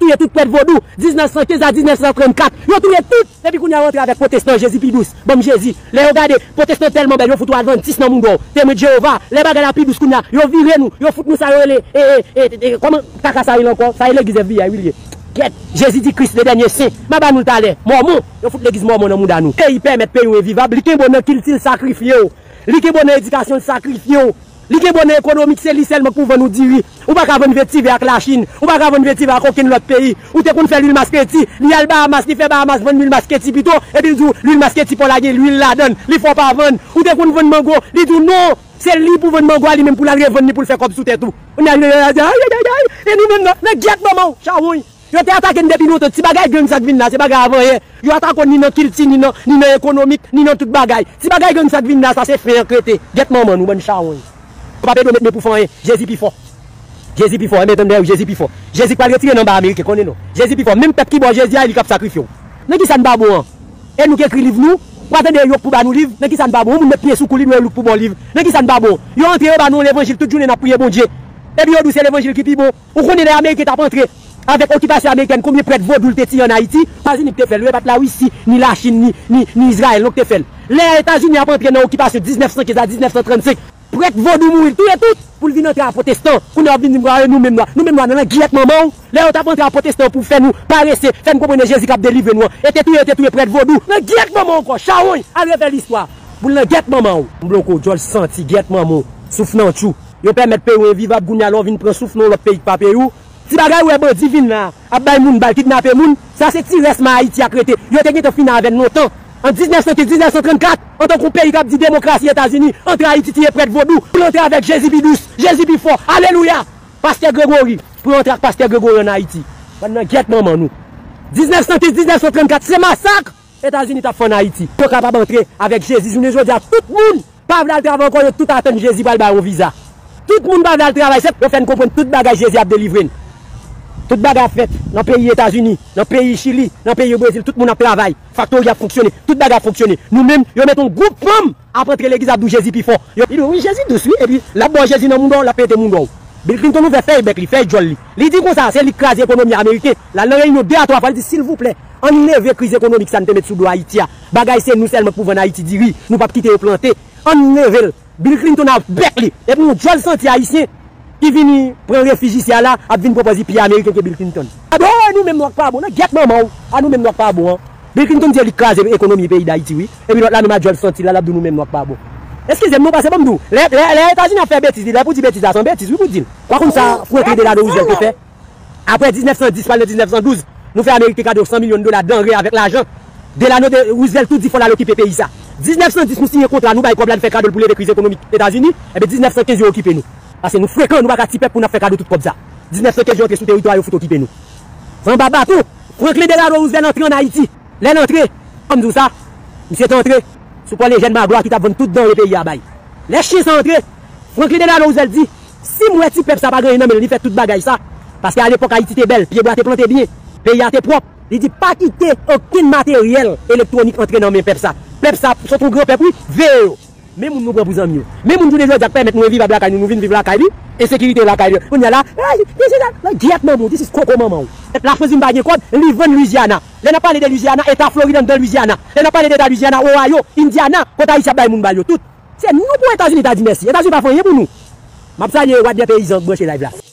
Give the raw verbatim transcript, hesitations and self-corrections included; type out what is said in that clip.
Touye tout prèt vodou, diznèf san kenz a diznèf san trannkat. Yo touye tout. Epi kounye a yo antre avèk pwotestan, Jezi pi dous. Ban m Jezi. Lè yo gade, pwotestan tèlman bèl, yo fout ou Advantis nan mouda w. Temwen Jewova. Lè bagay la pi dous kounye a, yo vire nou. Yo fout nou sa yo rele, e, e, e, e, kòman kaka sa rele ankò? Sa e legliz F B I wi l ye. Gèt, Jezi di Kris le dènye sen. M a ba nou l talè. Mòmon. Yo fout legliz Mòmon nan mouda nou. Peyi pèmèt peyi w envivab. Li kenbe w nan kilti l sakrifye w. Li kenbe w nan edikasyon l sakrifye w. Li gen bonè ekonomik, se li sèlman k pou vann ou diri. Ou pa ka vann vetivè ak Lachin. Ou pa ka vann vetivè ak okenn lòt peyi. Ou te konn fè lwil masketi. Li al Bahamas, li fè Bahamas vann lwil masketi pito. Epi l di w, lwil masketi pa w la gen lwil ladan l. Li fè w pa vann. Ou te konn vann mango. Li di w non. Se li pou vann mango a li menm pou l al revann li pou l fè kòb sou tèt ou. Kounye a, li di, ay, ay, ay, ay. E nou menm nan, nan gyèt manman w, chawony. Yo te atake n depi lontan. Ti bagay gang sa k vin la, se bagay avan yè. Yo atake w ni nan kilti, ni nan, ni nan ekonomik, ni nan tout bagay. Ti bagay gang sa k vin la, sa se fen an k rete. Gyèt manman nou, bann chawony. Yo pa pe dwe met men pou fè anyen. Jezi pi fò. Jezi pi fò. Enben, tande, Jezi pi fò. Jezi k pral retire nan ba ameriken, konnen non. Jezi pi fò. Menm pèp ki ba w Jezi a, e li k ap sakrifye w. Nan ki sa n pa bon an? E nou k ekri liv nou, w pa tande yo k pou ba nou liv? Nan ki sa n pa bon? Yon moun met pye sou kou li, dwe louk pou ba w liv. Nan ki sa n pa bon? Yo antre, yo ba nou yon levanjil, tout jounen n ap priye Bondye. Epi yo di w se levanjil ki pi bon. Ou konnen lè Ameriken t ap antre avèk okipasyon amerikèn, konbyen prèt vodou l te tiye ann Ayiti? Etazini k te fè l wi, e pa t Larisi, ni Lachin, ni, ni, ni Izrayèl non k te fè l. Lè Etazini ap antre nan okipasyon diznèf san kenz a diznèf san trannsenk, prèt vodou mouri, l touye tout pou l vin antre a pwotestan. Kounye a w ap vin di m, "Ah, nou menm nwa, nou menm nwa, nan, nan gyèt manman w." Lè yo t ap antre a pwotestan pou fè nou parese, fè n konprann e Jezi k ap delivre nou an, e te touye, yo te touye prèt vodou. Nan gyèt manman w ankò, chawony, al refè listwa. Boul nan gyèt manman w. M bloke w, djòl santi, gyèt manman w. Souf nan tchou. Yo pèmèt peyi w envivab, kounye a lè w vin pran souf nan yon lòt peyi k pa peyi w. Ti bagay ou wè bandi vin la, ap bay moun bal, kidnape moun, sa se ti rès ma Ayiti a k rete. Yo te gentan fini avè n lontan. An diznèf san kenz, diznèf san trannkat, antanke yon peyi k ap di demokrasi, Etazini antre Ayiti tiye prèt vodou pou l antre avèk Jezi pi dous, Jezi pi fò. Alelouya! Pastè Gregory, pou yo antre ak pastè Gregory ann Ayiti. Bann nan gyèt manman nou. Diznèf san kenz, diznèf san trannkat, se masak Etazini t ap fè ann Ayiti. Yo kapab antre avèk Jezi. Jounen jodi a, tout moun pa vle al travay ankò, yo tout atann Jezi pral ba yo yon viza. Tout moun pa vle al travay, se yo fè n konprann tout bagay Jezi ap delivre n. Tout bagay ap fèt nan peyi Etazini, nan peyi Chili, nan peyi Brezil, tout moun ap travay. Faktori ap fonksyone, tout bagay ap fonksyone. Nou menm, yo met yon gwoup fanm ap antre legliz ap di w Jezi pi fò. Yo, li di w, wi, Jezi dous, wi, epi l ap ba w Jezi nan mouda w, l ap pete mouda w. Bill Clinton ouvè fèy bèk li, fèy djòl li. Li di konsa, se li k kraze ekonomi ameriken. L al nan reyinyon de a twa fwa, li di, silvouplè, ann leve kriz ekonomik sa n te met sou do Ayiti a. Bagay se nou sèlman k pou vann Ayiti diri, nou p ap kite yo plante. Ann leve l. Bill Clinton ak bèk li. Epi yon djòl santi ayisyen ki vini pran refij isi a la, ap vin pran pòz li pi ameriken ke Bill Clinton. A bon, nou menm nwa k pa bon, nan gyèt manman w. A nou menm nwa k pa bon an. Bill Clinton di li k kraze ekonomi peyi Dayiti, wi. Epi lòt la menm a djòl santi la, l ap di nou menm nwa k pa bon. Eskize m non, pase ban m di w. Lè, lè, lè Etazini ap fè betiz li, lè pou di betiz la, se yon betiz, wi, pou di l. Kwa konn sa, Franklin Delano Roosevelt te fè? Apre diznèf san dis, pral nan diznèf san douz, nou fè Ameriken kado san milyon dola danre avèk lajan. Delano de Roosevelt tou di fò l al okipe peyi sa. Diznèf san dis, nou siyen kontra, nou bay kòb la, nou fè kado l pou leve kriz ekonomik Etazini. Ebyen, diznèf san kenz, yo okipe nou. Paske nou frekan, nou pa ka ti pèp pou n ap fè kado tout kòb sa. Diznèf san kenz, yo antre sou teritwa, yo fout okipe nou. Se anba baton, Franklin Delano Roosevelt antre ann Ayiti. Lè l antre, ban m di w sa, misye te antre sou pò lejèn Magloire ki t ap vann tout danre peyi a bay. Lè chen sa antre, Franklin Delano Roosevelt di, si m wè ti pèp sa pa gen anyen nan men l, li fè tout bagay sa. Paske alepòk Ayiti te bèl, pyebwa te plante byen, peyi a te pwòp. Li di, pa kite okenn materyèl elektwonik antre nan men pèp sa. Pèp sa, se yon gran pèp, wi, veye yo. Men moun nou pran pou zanmi yo. Men moun jounen jodi a k pèmèt nou envivab lakay nou, nou vin viv lakay li, ensekirite lakay li. Kounye a la, ay, this is a, la gyèt manman w, this is koko manman w. Pèp la chwazi m pa gen kòb, li vann Louisiana. Lè n ap pale de Louisiana, eta Florid anndan Louisiana. Lè n ap pale de eta Louisiana, Ohio, Indiana, kote Ayisyen ap bay moun bal yo, tout. Se nou pou Etazini ta di mèsi. Etazini pa fè anyen pou nou. M ap salye Wadlè Peyizan k branche live la.